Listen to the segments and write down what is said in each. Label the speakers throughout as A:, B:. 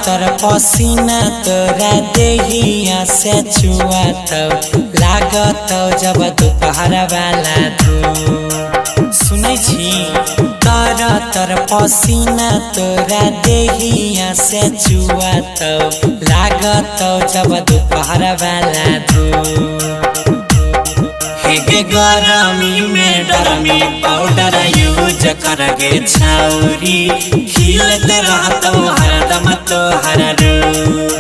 A: तर पसीना तोरा देहिया से चुआत लागत जब दोपहर वाला धूप। सुनै छी तर तर पसीना तोरा देहिया से चुआत लागत जब दोपहर वाला धूप। हे गरमी में डरमी पाउडर यूज करगे छौरी खिलत रहतौ हरदम तोहर रूप।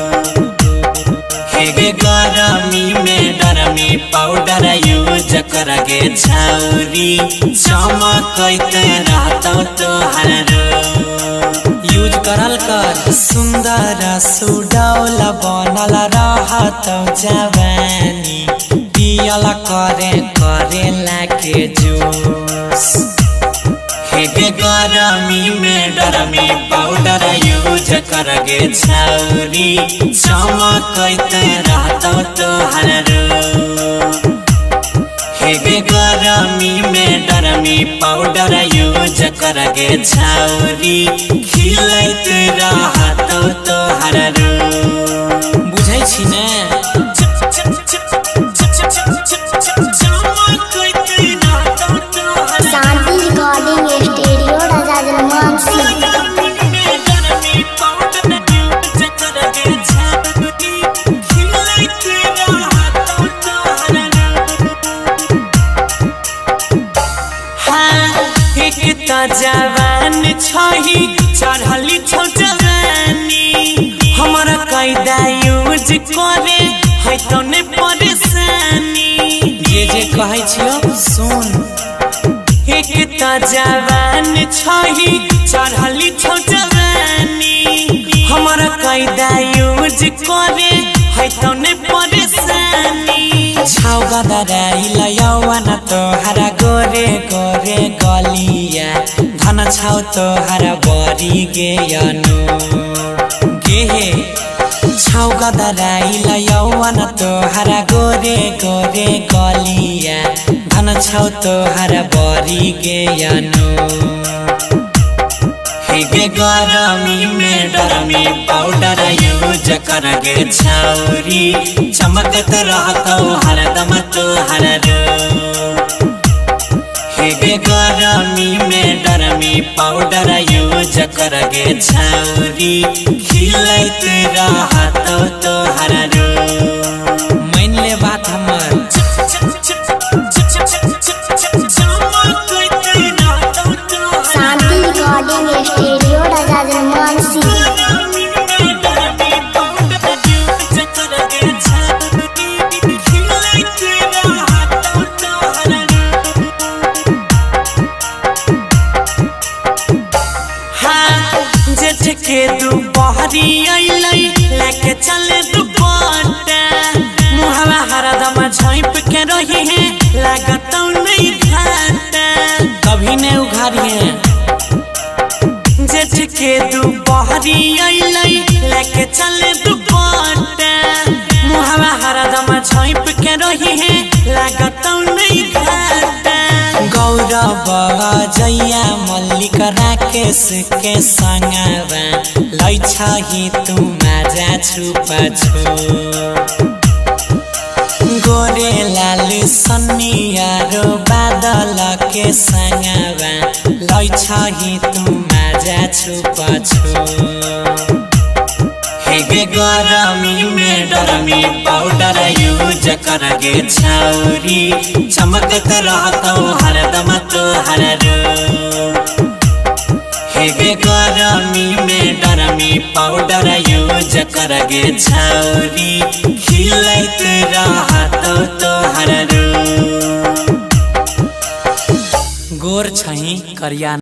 A: हे गरमी में डरमी पाउडर यूज करगे छौरी चमकैत रहतौ तोहर रूप। यूज करल कर सुंदर सुडौल बनल रहतौ जवानी पियल करे करेला के जूस। हे गरमी में डरमी पाउडर यूज करगे छौरी चमकैत रहतौ तोहर रूप। हे गरमी में डरमी पाउडर यूज करगे छौरी खिलैत रहतौ तोहर रूप। बुझै छी ने?
B: शांति रिकॉर्डिंग स्टूडियो राजा जनमानसी।
A: जवान छही चढ़ली छौ जवानी हमर कैदा यूज करे है तो ने परेशानी। जे जे कहै छियौ सुन। एक त जवान छही चढ़ली छौ जवानी हमर कैदा यूज करे है तो ने परेशानी। छाउ गदराइल यौवन तोहरा गोरे गोरे गलिया धन छाउ तोहरा बरी गे अनु गेहे। छाउ गदराइल यौवन तोहरा गोरे गोरे गलिया धन छाउ तोहरा बरी गे अनु। हे गरमी में डरमी पाउडर यूज करगे छौरी चमकत रहतौ हरदम तोहर रूप। हे गरमी में डरमी पाउडर यूज करगे छौरी खिलैत रहतौ तोहर रूप। मान ले बात हमर।
B: शांति रिकॉर्डिंग स्टूडियो राजा जनमानसी।
A: जेठ के दुपहरी अइलै लेके चले दुपट्टा मुहवा हरदम झाँप के रही है लागत नहीं घाटा कभी ने उघारी है। जेठ के दुपहरी अइलै लेके चले दुपट्टा मुहवा हरदम झाँप के रही है लागत नहीं घाटा। गौरव जैया मल्लिक राकेश के संगवा लै छही तू माजा छुपा छु। गोरे लाल सन्निया रो बादल के संगवा लै छही तू माजा छुपा छु। हे गरमी में डरमी पाउडर यूज करगे छौरी चमकत रहतौ हरदम तोहर रूप। हे गरमी में डरमी पाउडर यूज करगे छौरी खिलैत रहतौ तोहर रूप। गोर छही करिया।